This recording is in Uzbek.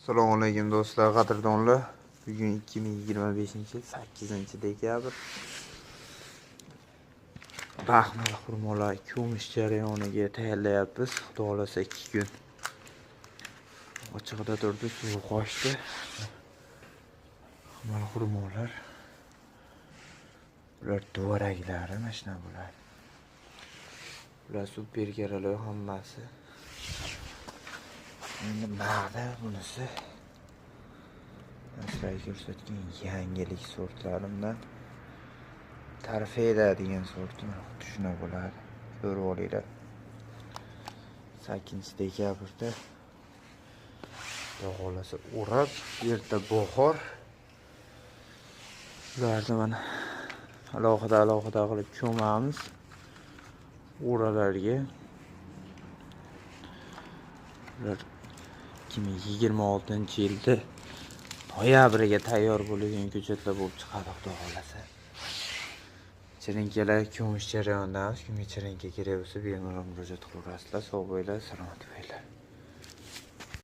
Assalomu alaykum do'stlar, qadrdonlar. Bugun 2025-yil 8-dekabr. Baxmal xurmolar ko'mish jarayoniga tayyorlayapmiz. Xudo xolasa 2 kun ochiqda turdi, suvi qochdi. Baxmal xurmolar. Bular duvaraklari mana shunaqa bo'ladi. Bular super karalar hammasi. Endi mag'da bunisi. Sizlarga ko'rsatgan yangilik sortlarimdan Tarfeda degan sorti mana xuddi shunaqa bo'ladi. Ko'rib olinglar. 8-dekabrda Xudo xolasa o'rab, erta bahor. Ularni mana alohida alohida qilib ko'mamiz o'ralarga. Ular 2026-yilda noyabriga tayyor bo'ladigan ko'chatlar bo'lib chiqadi, Xudo xolasa. Chirinkalar ko'mish jarayonidamiz. Kimga chirinka kerak bo'lsa, bemalol murojaat qilaverasizlar. Sog' bo'linglar, salomat bo'linglar.